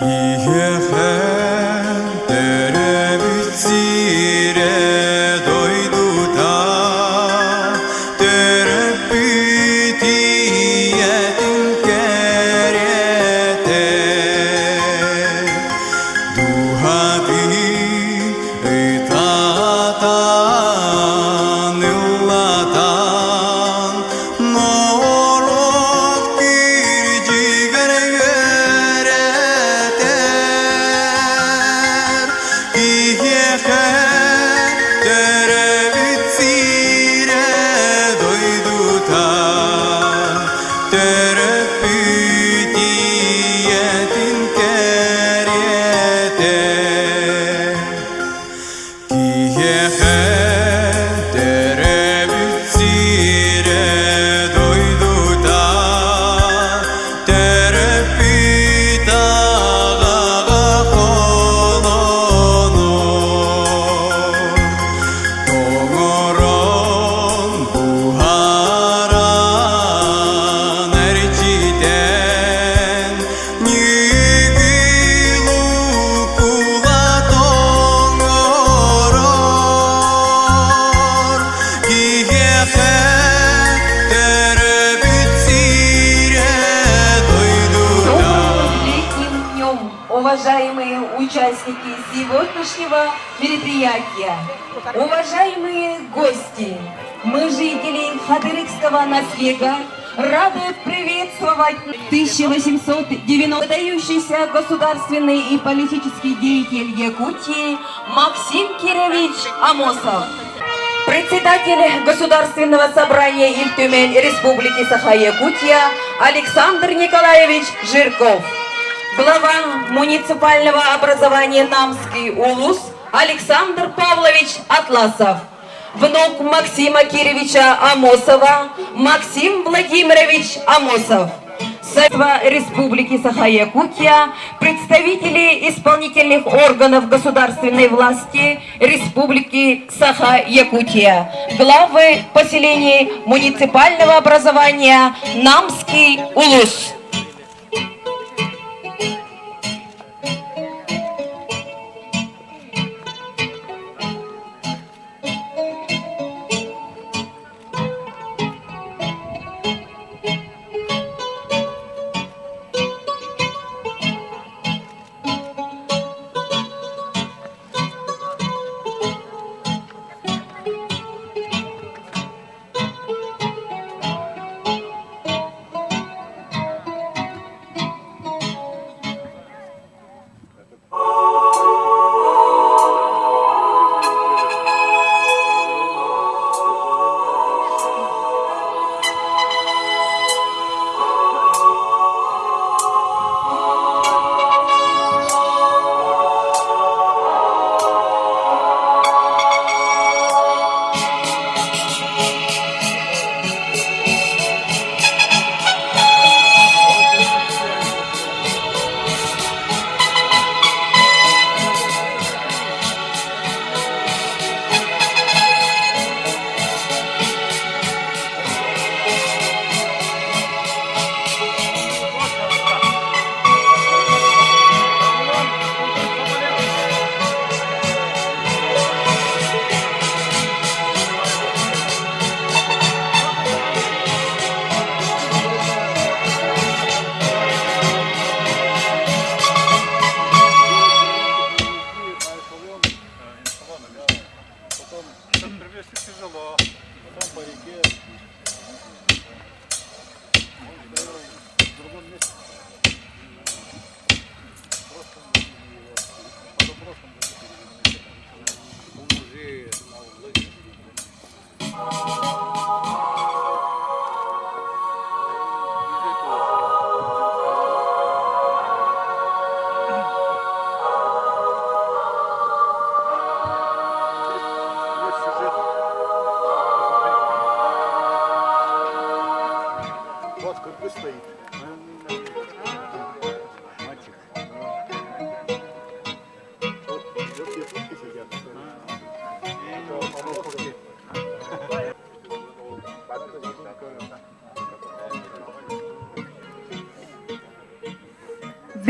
Киһиэхэ төрөөбүт сирэ дойдута төрөппүт ийэтин кэриэтэ дууһатын ытатан ыллатан Норуот кирдьигэр үөрэтэр, киһиэхэ төрөөбүт сирэ дойдута, төрөппүт ийэтин кэриэтэ. Киһиэхэ төрөөбүт сирэ дойдута төрөппүт аҕаҕа холонор тоҥорон буһаран эрчитэн Летним днем, уважаемые участники сегодняшнего мероприятия, уважаемые гости, мы, жители Хадырыкского наслега, рады приветствовать 1890 выдающийся государственный и политический деятель Якутии Максим Кирович Амосов. Председатель Государственного собрания Ильтюмень Республики Саха-Якутия Александр Николаевич Жирков. Глава муниципального образования Намский Улус Александр Павлович Атласов. Внук Максима Кировича Амосова Максим Владимирович Амосов. Совета Республики Саха-Якутия, представители исполнительных органов государственной власти Республики Саха-Якутия, главы поселений муниципального образования Намский Улус.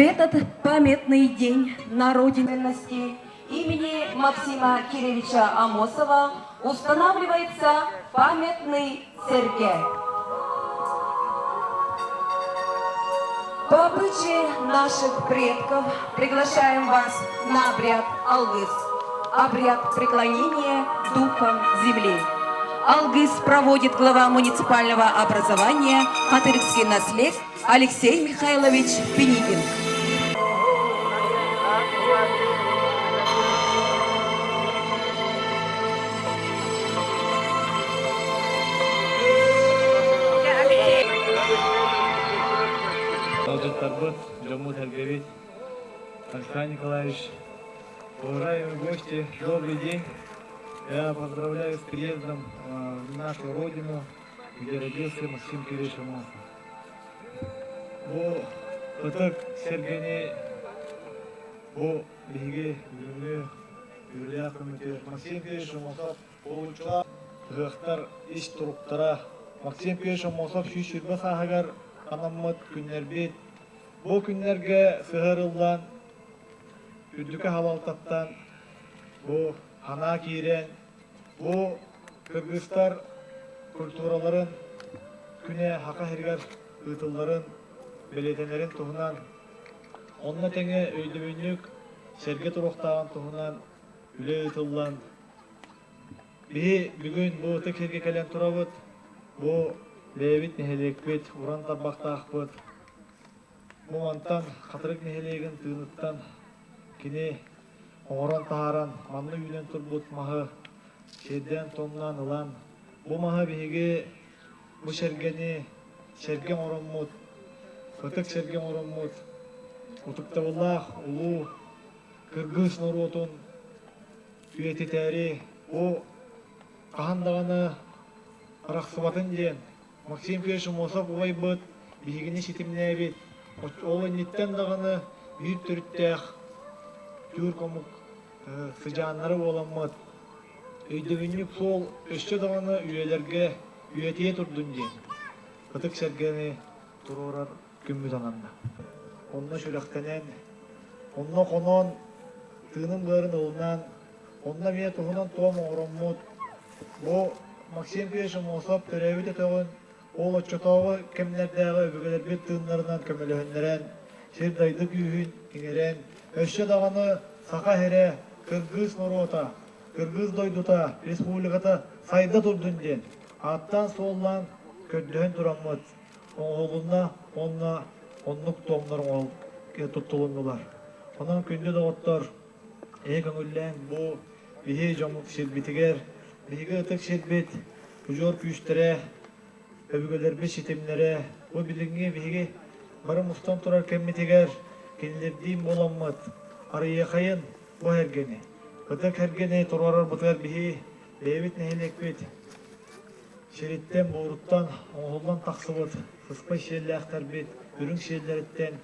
этот памятный день на родине имени Максима Кирилловича Амосова устанавливается памятный сэргэ. По обычаю наших предков приглашаем вас на обряд Алгыс, обряд преклонения духом земли. Алгыс проводит глава муниципального образования Хатырыкский наслед Алексей Михайлович Пинигин. Ыалдьыттарбыт, дьоммут-сэргэбит, Александр Николаевич, уважаемые гости, добрый день. Я поздравляю с приездом в нашу родину, где родился Максим Кириллович Амосов. Бу ытык сэргэни бу биһиги бүгүҥҥү үөрүүлээх күммүтүгэр Максим Кириллович Амосов Уһулуччулаах ыһыахтар ис туруктара Максим Кириллович Аммосов 120 сааһыгар анаммыт күннэрбит бу күннэргэ сыһыарыллан үрдүкү халалтаттан бу анаа киирэн бу кыргызтар культураларын күнэ Саха сиригэр ыытылларын бэлиэтэнэрин туһунан онно тэҥэ өйдөбүнньүк сэргэ туруохтааҕын туһунан үлэ ыытыллан Биһи бүгүн бу ытык сиргэ кэлэн турабыт. Бу бэйэбит нэһилиэкпит, уран тарбахтаахпыт. Бу мантан Хатырык нэһилиэгин тыыныттан кини оҥорон таһааран манна үүнэн турбут маһы сиэрдээн-туомнаан ылан, бу маһы биһиги бу сэргэни сэргэ оҥороммут, ытык сэргэ оҥороммут, утуктабыллаах улуу кыргыз норуотун үйэтитээри бу хаһан даҕаны арахсыбатын диэн Максим Федорович Аммосов убайбыт биһигини ситимнээбит, ол инниттэн даҕаны биир төрүттээх түүр омук сыдьааннара буоламмыт өйдөбүнньүк суол өссө даҕаны үйэлэргэ үйэтийэ турдун диэн ытык сэргэни туруорар күммүт ананна. Онно сүрэхтэнэн, онно хонон, тыынын-быарын ылынан, онно эмиэ туһунан туом оҥороммут, бу Максим Петрович Аммосов төрөөбүт өтөҕүн ол оччотооҕу кэмнэрдээҕи өбүгэлэрбит тыыннарынан көмөлөһүннэрэн, сир-дойду күүһүн иҥэрэн, өссө даҕаны Саха сирэ, кыргыз норуота, кыргыз дойдута, республиката сайда турдун диэн ааттаан-суоллаан көрдөһөн тураммыт оҥоһулунна уонна оннук туомнар туттулуннулар. Онон күндү доҕоттор, эһи көҥүллээн бу биһи дьоммут сирбитигэр, биһиги ытык сирбит удьуор күүстэрэ, өбүгэлэрбит ситимнэрэ, бу билиҥҥи биһиги бары мустан турар кэммитигэр кинилэрдиин буоламмыт арыйыахайын бу эргэни, ытык эргэни туруорарбытыгар биһи бэйэбит нэһилиэкпит Сириттэн, буоруттан оҥоһуллан тахсыбыт сыспай сиэллээхтэрбит үрүҥ сиэллэриттэн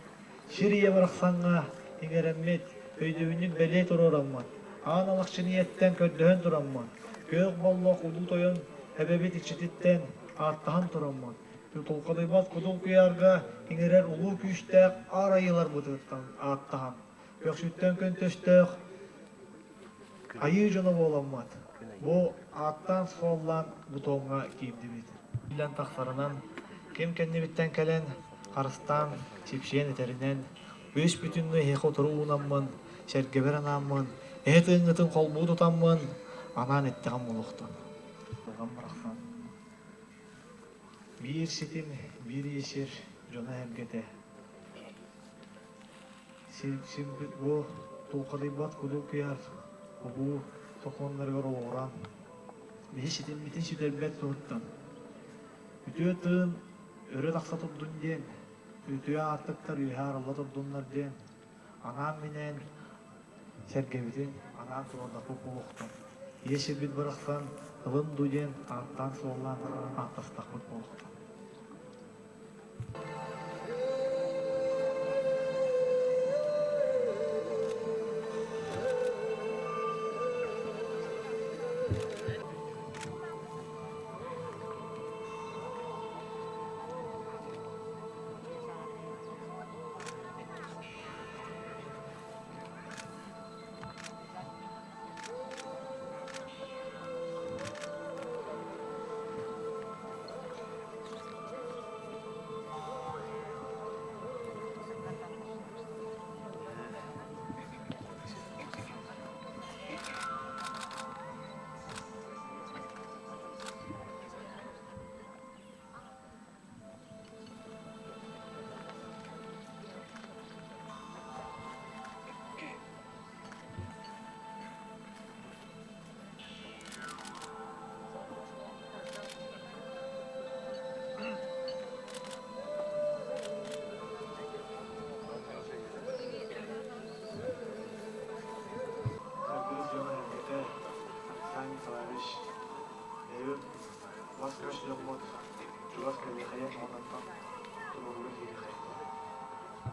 сир ийэ барахсаҥҥа иҥэрэммит, өйдөбүнньүк бэлиэ туруораммыт, аан алахчын ийэттэн көрдөһөн тураммыт, күөх боллох улуу тойон эбэбит иччититтэн ааттаһан тураммыт, тулхадыйбат кудул куйаарга иҥэрэр улуу күүстээх аар айыыларбытыттан ааттаһан, көхсүттэн көнтөстөөх Айыы дьоно буоламмыт, бу ааттаан-суоллаан бутуоҥҥа киирдибит. Биллэн тахсарынан, ким кэннибиттэн кэлэн, харыстаан, сипсийэн этэринэн, үс бүтүннүү эһиэхэ утары уунаммын, сэргэбэр анааммын, эһэ тыыҥҥытын холбуу тутаммын, анаан эттэҕим буолуохтун. Барахсан. Биир ситим, биир ийэ сир дьоно-сэргэтэ. Симпит бу тулхадыйбат кудул куйаар улуу сокуоннарыгар олоҕуран, биһи ситиммитин сүтэрбэт туһуттан, үтүө тыын өрө тахса турдун диэн, үтүө аартыктар үөһэ арылла турдуннар диэн анаан-минээн сэргэбитин анаан туруордахпыт буолуохтун. Ийэ сирбит барахсан ылын дуу диэн ааттаан-суоллаан ааттастахпыт буолуохтун.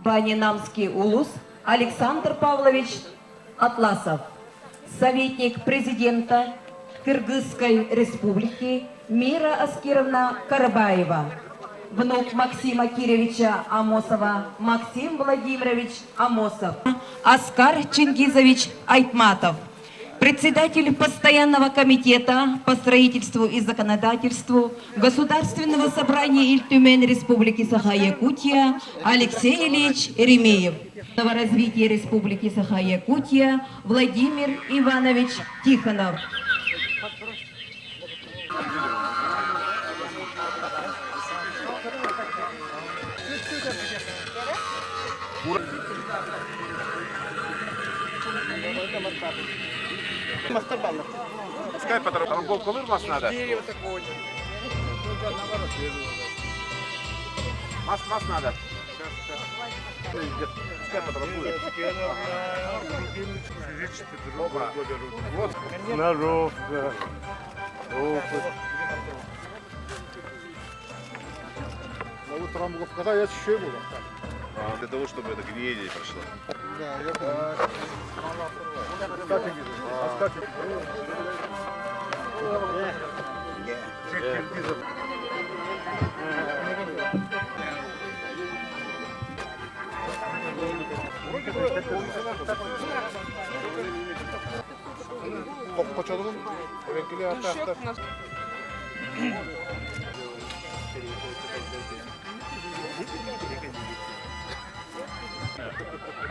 Банинамский улус Александр Павлович Атласов, советник президента Кыргызской республики Мира Аскировна Карабаева, внук Максима Кировича Амосова Максим Владимирович Амосов, Аскар Чингизович Айтматов, председатель Постоянного комитета по строительству и законодательству Государственного собрания Ильтюмен Республики Саха-Якутия Алексей Ильич Еремеев, развития Республики Саха-Якутия Владимир Иванович Тихонов. Пускай Рамбовкалыр вас надо. Мас, мас надо. Пускай потрамбует. Вот. Сноровка, опыт. На утрамбовкада я еще было. Для того, чтобы это гниение прошло. Да, я понял. Токкочодун эбэҥкили аттаахтар.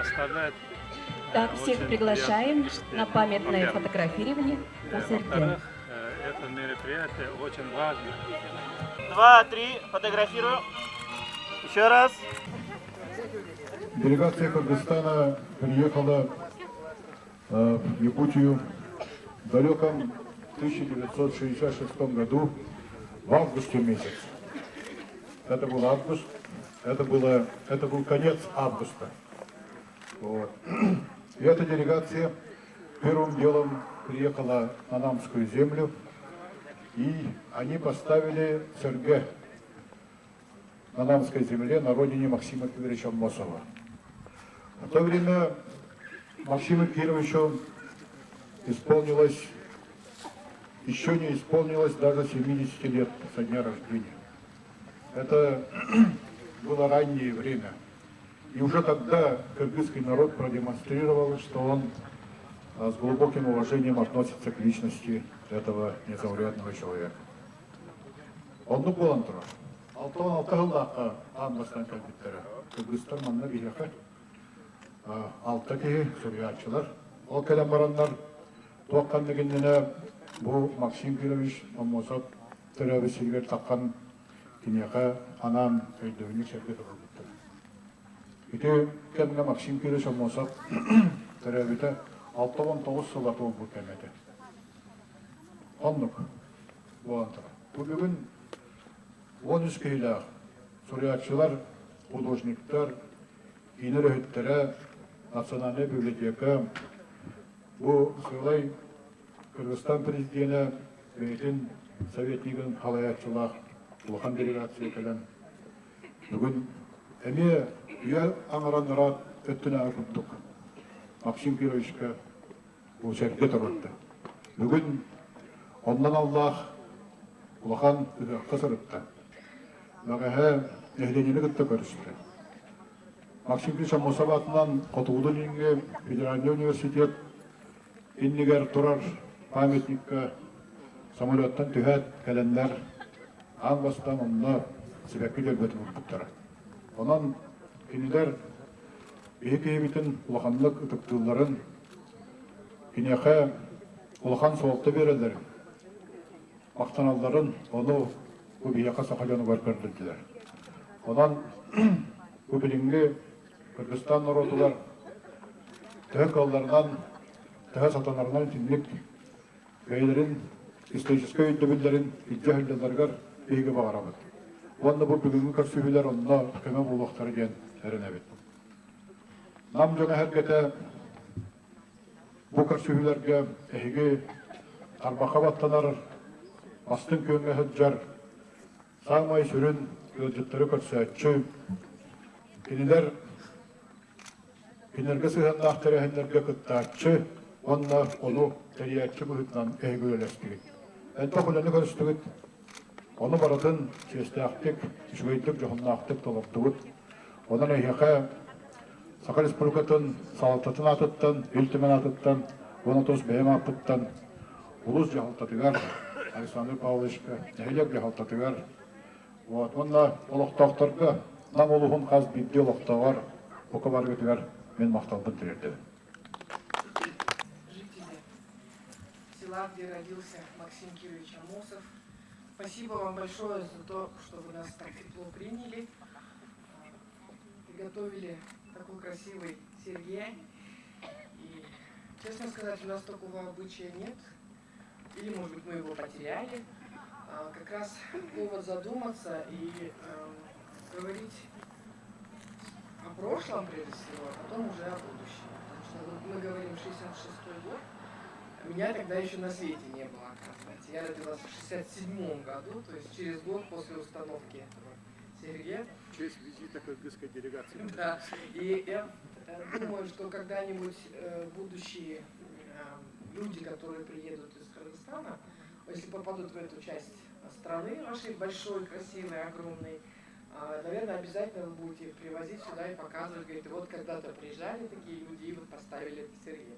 Оставляет Так, всех очень приглашаем приятное на памятное впечатление. фотографирование у Сергея. Во-вторых, это мероприятие очень важно. Два, три, фотографирую. Еще раз. Делегация Кыргызстана приехала в Якутию в далеком 1966 году в августе месяце. Это был август, это, было, это был конец августа. Вот. И эта делегация первым делом приехала на Намскую землю, и они поставили сэргэ на Намской земле, на родине Максима Кировича Аммосова. В то время Максиму Кировичу исполнилось, еще не исполнилось даже 70 лет со дня рождения. Это было раннее время. И уже тогда кыргызский народ продемонстрировал, что он с глубоким уважением относится к личности этого незаурядного человека. Оннук буолан турар. 66 сыллаахха аан бастаан кэлбиттэрэ. Кыргызстар манна биһиэхэ алта киһи суруйааччылар. Ол кэлэн бараннар туох ханнык иннинэ бу Максим Кирович Аммосов төрөөбүт сиригэр таххан киниэхэ анаан өйдөбүнньүк сэргэ туруорбуттар. Ити кэмҥэ Максим Кирович Аммосов төрөөбүтэ 69 сыла туолбут кэмэ этэ. Оннук буолан турар. Бу бүгүн 13 киһилээх суруйааччылар, художниктар, киинэ үлэһиттэрэ, национальнай библиотека бу сыалай Кыргызстан президенэ бэйэтин советнигын халайааччылаах улахан делегация кэлэн бүгүн эмиэ үйэ аҥаран ыраат өттүнээҕи курдук Максим Кировичка бу сэргэ турарда. Бүгүн оннун аллаах улахан ыһыахха сырытта. Бэҕэһээ нэһилиэнньэни кытта көрүстэ. Максим Кирович Аммосов аатынан Хотугулуу-Илиҥҥи федеральнай университет иннигэр турар памятникка самолеттан түһээт кэлэннэр аан бастаан онно сибэкки дьөрбөтүн уурбуттара. Онон кинилэр биһи киһибитин улаханнык ытыктыылларын, киниэхэ улахан суолта биэрэллэрин, махтаналларын ону бу биһиэхэ саха дьонугар көрдөрдүлэр. Онон бу билиҥҥи Кыргызстан норуотугар төһө кыалларынан, төһө сатанарынан итинник бэйэлэрин историческай өйдөбүллэрин илдьэ сылдьалларыгар биһиги баҕарабыт. Уонна бу бүгүҥҥү көрсүһүүлэр онно көмө буолуохтара диэн эрэнэбит. Нам дьоно-сэргэтэ бу көрсүһүүлэргэ эһиги тарбахха баттанар бастыҥ күөҥҥэ сылдьар саамай сүрүн ыалдьыттары көрсөөччү кинилэр. Кинилэргэ сыһыаннаах тэрээһиннэргэ кыттааччы уонна ону тэрийээччи быһыытынан эһиги үлэлэстигит. Элбэх үлэни көрүстүгүт. Ону барытын чиэстээхтик, үчүгэйдик, дьоһуннаахтык толордугут. Онон эһиэхэ Саха Республикатын салалтатын аатыттан, Ил Түмэн аатыттан уонна тус бэйэм ааппыттан улуус дьаһалтатыгар Александр Павловичка, нэһилиэк дьаһалтатыгар вот, уонна олохтоохторго Нам улууһун хас биирдии олохтооҕор бука барыгытыгар мин махталбын тириэрдэбин. Жители села, где родился Максим Кирович Амосов, спасибо вам большое за то, что вы нас так тепло приняли, приготовили такой красивый сэргэ. И, честно сказать, у нас такого обычая нет. Или, может быть, мы его потеряли. Как раз повод задуматься и говорить о прошлом, прежде всего, а потом уже о будущем. Потому что вот мы говорим 66-й год, а меня тогда еще на свете не было, оказывается. Я родилась в 67 году, то есть через год после установки этого сэргэ. В честь визита кыргызской делегации. Да, и я думаю, что когда-нибудь будущие люди, которые приедут из Кыргызстана, если попадут в эту часть страны, вашей большой, красивой, огромной, наверное, обязательно вы будете их привозить сюда и показывать. Говорит, вот когда-то приезжали такие люди и вот поставили это сэргэ.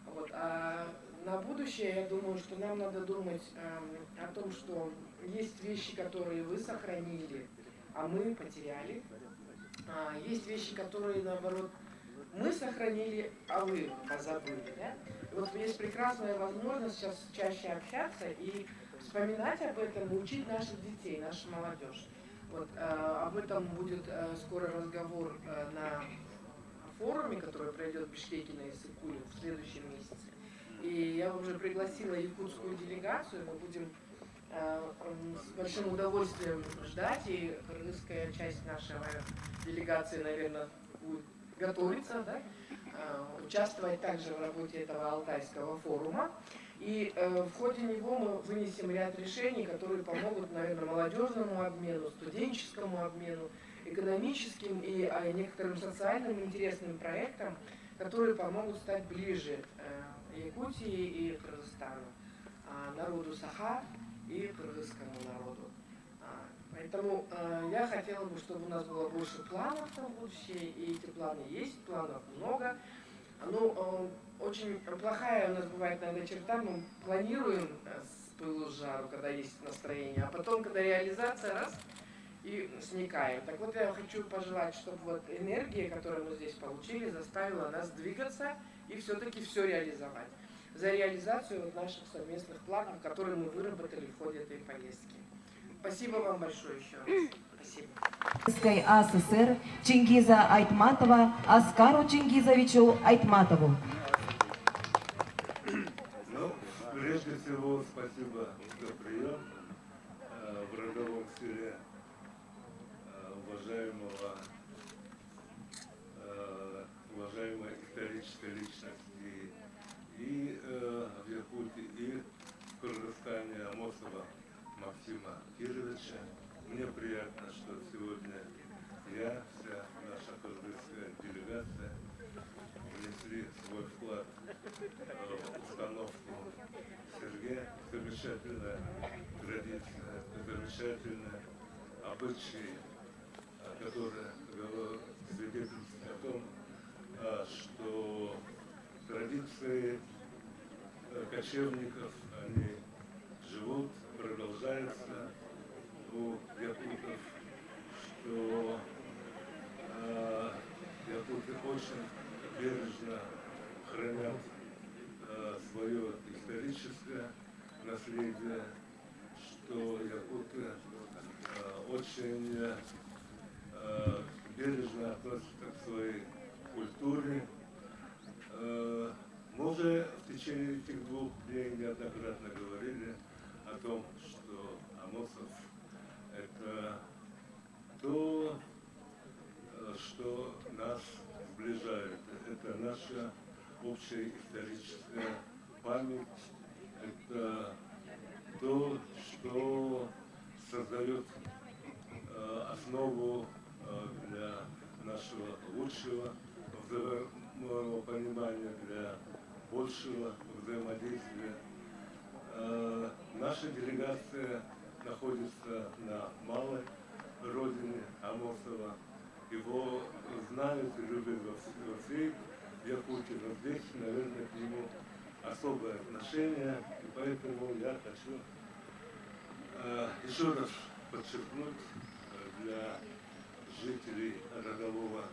Вот. А на будущее, я думаю, что нам надо думать о том, что есть вещи, которые вы сохранили, а мы потеряли. Есть вещи, которые, наоборот, мы сохранили, а вы позабыли. Да? И вот есть прекрасная возможность сейчас чаще общаться и вспоминать об этом, и учить наших детей, нашу молодежь. Вот, об этом будет скоро разговор на форуме, который пройдет в Бишкеке на Иссык-Куле в следующем месяце. И я уже пригласила якутскую делегацию, мы будем с большим удовольствием ждать, и кыргызская часть нашей делегации, наверное, будет готовиться, да, участвовать также в работе этого Алтайского форума. И в ходе него мы вынесем ряд решений, которые помогут, наверное, молодежному обмену, студенческому обмену, экономическим и некоторым социальным интересным проектам, которые помогут стать ближе Якутии и Кыргызстану, народу Саха и кыргызскому народу. Поэтому я хотела бы, чтобы у нас было больше планов на будущее, и эти планы есть, планов много. Ну, очень плохая у нас бывает, наверное, черта, мы планируем с пылу с жару, когда есть настроение, а потом, когда реализация, раз, и сникаем. Так вот, я хочу пожелать, чтобы вот энергия, которую мы здесь получили, заставила нас двигаться и все-таки все реализовать. За реализацию вот наших совместных планов, которые мы выработали в ходе этой поездки. Спасибо вам большое еще раз. Спасибо. АССР Чингиза Айтматова Аскару Чингизовичу Айтматову. Ну, прежде всего, спасибо за прием в родовом селе уважаемой исторической личности и в Якутии, и в Кыргызстане Амосова Максима Кировича. Мне приятно, что сегодня я, вся наша кыргызская делегация внесли свой вклад в установку сэргэ. Замечательная традиция, замечательная обычаи, которые свидетельствуют о том, что традиции кочевников, они живут, продолжаются у якутов, что якуты очень бережно хранят свое историческое наследие, что якуты очень бережно относятся к своей культуре. Мы уже в течение этих 2 дней неоднократно говорили о том, что Амосов – это то, что нас сближает. Это наша общая историческая память, это то, что создает основу для нашего лучшего взаимопонимания, для большего взаимодействия. Наша делегация находится на малой родине Амосова. Его знают и любят во всей Якутии, но здесь, наверное, к нему особое отношение, и поэтому я хочу еще раз подчеркнуть для жителей родового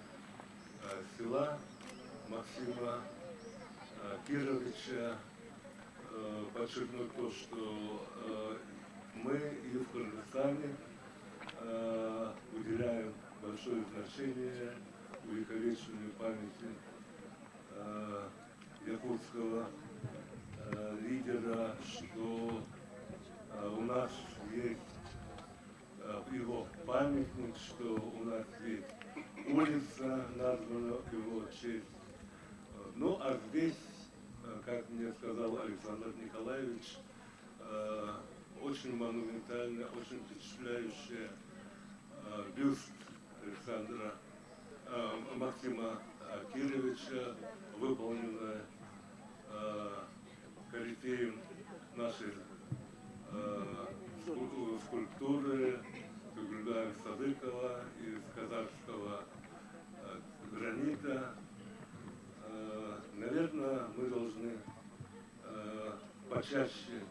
села Максима Кировича, подчеркнуть то, что мы и в Кыргызстане уделяем большое значение увековечению памяти якутского лидера, что у нас есть его памятник, что у нас есть улица, названа в его честь. Ну, а здесь, как мне сказал Александр Николаевич, очень монументальная, очень впечатляющая бюст Александра Максима Кировича, выполненная корифеем нашей скульптуры Тугульгая Садыкова из казахского гранита. Наверное, мы должны почаще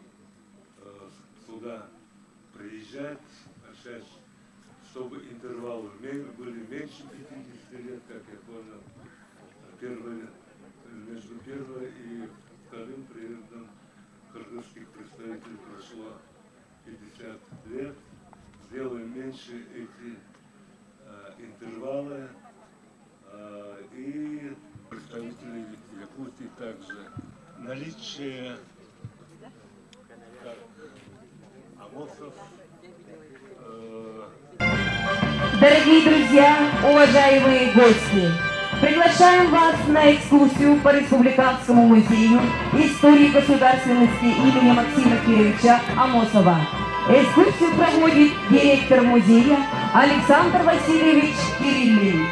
сюда приезжать, почаще, чтобы интервалы были меньше 50 лет, как я понял. Первый, между первой и вторым приездом кыргызских представителей прошло 50 лет. Сделаем меньше эти интервалы. И представители Якутии также. Наличие как Амосов, Дорогие друзья, уважаемые гости, приглашаем вас на экскурсию по Республиканскому музею истории государственности имени Максима Кировича Амосова. Экскурсию проводит директор музея Александр Васильевич Кириллин.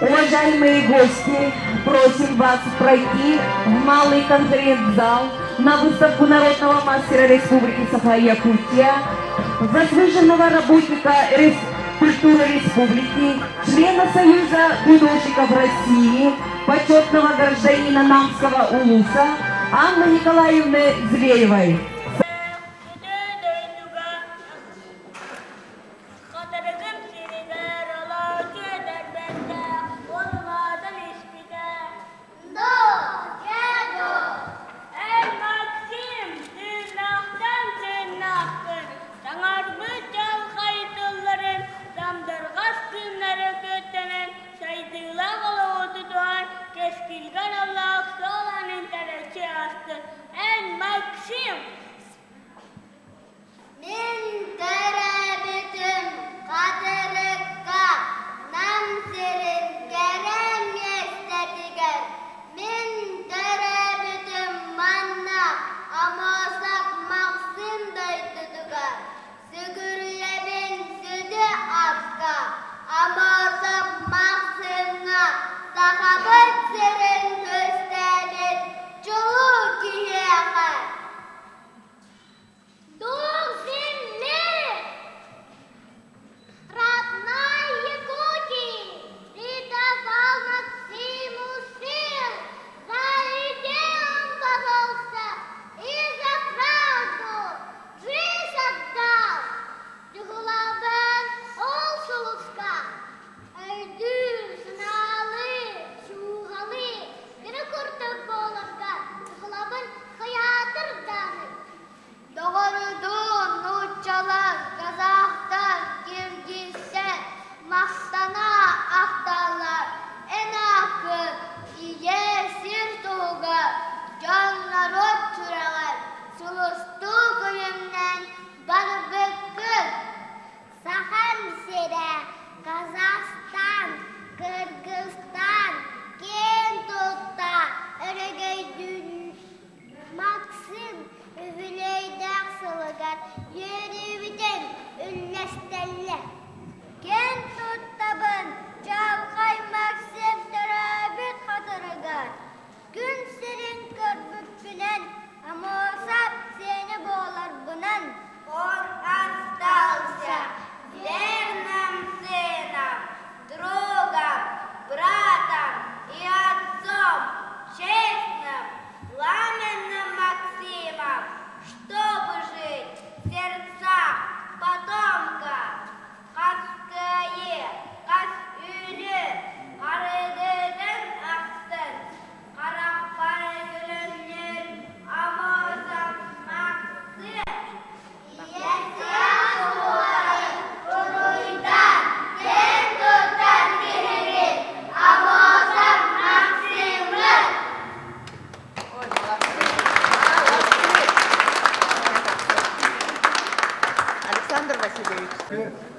Уважаемые гости, просим вас пройти в малый конференц-зал на выставку народного мастера Республики Саха-Якутия, заслуженного работника культуры Республики, члена Союза художников России, почетного гражданина Намского улуса Анны Николаевны Зверевой. Хатырыгым сиригэр олоочу эдэрбэрдээх уол улаатан испитэ. Доо, дьэ доо. Эй, Максим, тыыннаахтан тыыннаахпын, саҥарбыт дьалхай тылларын, сандырҕас күннэри күөттэнэн, сайдыылаах олоҕу тутуһан, кэскилгэ аналлаах суол аанын тэлэччи астын. Эн, Максим! Мин төрөөбүтүм Хатырыкка, Нам сирин кэрэ миэстэтигэр. Мин төрөөбүтүм манна, Амосов Махсым дойдутугар. Сүгүрүйэбин сүдү аска, Амосов Махсымҥа Сахабыт сирин көстөөбүт чулуу киһиэхэ. Дух земли! Родной Якутии! Ты давал Максиму сил, за идею он боролся и за правду жизнь отдал. Дьуһулаабын ол сулуска, өйдүү, санаалыы, сууһалыы.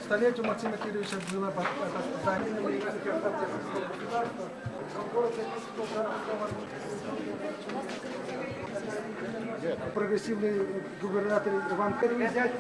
Столетию Максима Кировича было Прогрессивный губернатор Иван взять.